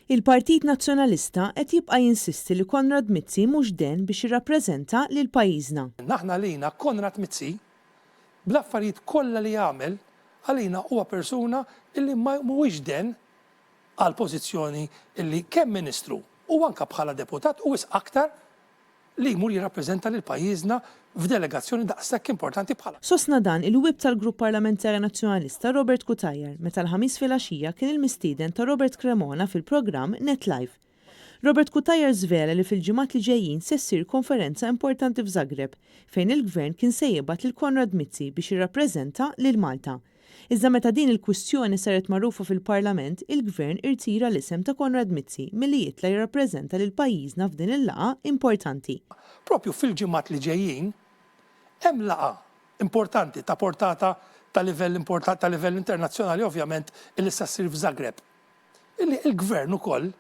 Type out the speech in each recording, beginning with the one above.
Il-Partit Nazzjonalista qed jibqa' jinsisti li Konrad Mizzi mhux den biex jirrappreżenta lil pajjiżna. Aħna għalina Konrad Mizzi, bl-affarijiet kollha li għamel, għalina huwa persuna illi ma mhuwiex den għal pożizzjoni illi kemm Ministru u anke bħala Deputat u wisq aktar li jmur jirrappreżenta lil pajjiżna f'delegazzjoni daqshekk importanti bħala. Sostna dan il-Whip tal-Grupp Parlamentari Nazzjonalista Robert Cutajar meta l-Ħamis filgħaxija kien il-mistieden ta' Robert Cremona fil-programm Net Live. Robert Cutajar żvela li fil-ġimgħat li ġejjin se ssir konferenza importanti f'Zagreb fejn il-Gvern kien se jibgħat lil Konrad Mizzi biex jirrappreżenta lil Malta. Iżda meta din il-kwistjoni saret magħrufa fil-Parlament, il-Gvern irtira l-isem ta' Konrad Mizzi milli jitla' jirrappreżenta lil pajjiżna f'din il-laqgħa importanti. Propju fil-ġimgħat li ġejjin hemm laqgħa importanti ta' portata ta' livell ta' livell internazzjonali ovvjament illi se ssir f'Zagreb. Illi l-Gvern ukoll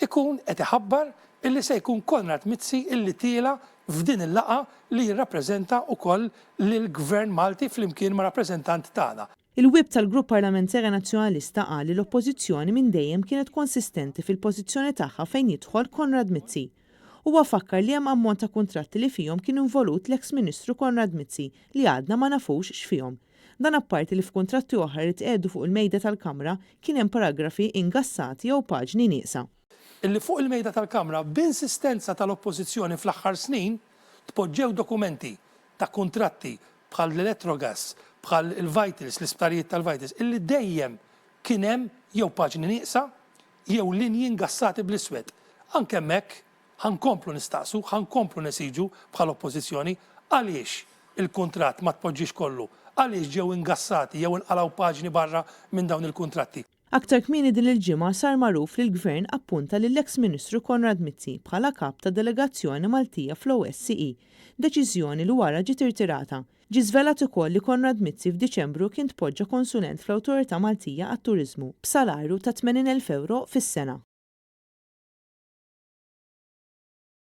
ikun qed iħabbar illi se jkun Konrad Mizzi illi tiela' f'din il-laqgħa li jirrappreżenta wkoll lill-Gvern Malti flimkien ma' rappreżentant tagħna. Il-Whip tal-Grupp Parlamentari Nazzjonalista qal li l-Oppożizzjoni minn dejjem kienet konsistenti fil-pożizzjoni tagħha fejn jidħol Konrad Mizzi. Huwa fakkar li hemm ammont ta' kuntratti li fihom kien involut l-eks Ministru Konrad Mizzi li għadna ma nafux x'fihom. Dan apparti li f'kuntratti oħra li tqiegħdu fuq il-mejda tal-Kamra kien hemm paragrafi ingassati jew paġni nieqsa. Illi fuq il-mejda tal-Kamra b'insistenza tal-Oppożizzjoni fl-aħħar snin tpoġġew dokumenti ta' kuntratti bħal l-Electrogas, bħal il-Vitals, l-isptarijiet tal-Vitals, illi dejjem kien hemm jew paġni nieqsa jew linji ingassati bl-iswed. Anke hemmhekk Ħa nkomplu nistaqsu, ħa nkomplu nesiġu bħala Oppożizzjoni għaliex il-kuntratt ma tpoġġiex kollu, għaliex ġew ingassati jew inqalgħu paġni barra minn dawn il-kuntratti. Aktar kmieni din il-ġimgħa sar magħruf li l-Gvern appunta lill-eks Ministru Konrad Mizzi bħala Kap ta' Delegazzjoni Maltija fl-OSCE, deċiżjoni li wara ġiet irtirata. Ġie żvelat ukoll li Konrad Mizzi f'Diċembru kien tpoġġa konsulent fl-Awtorità Maltija għat-Turiżmu b'salarju ta' 80,000 ewro fis-sena.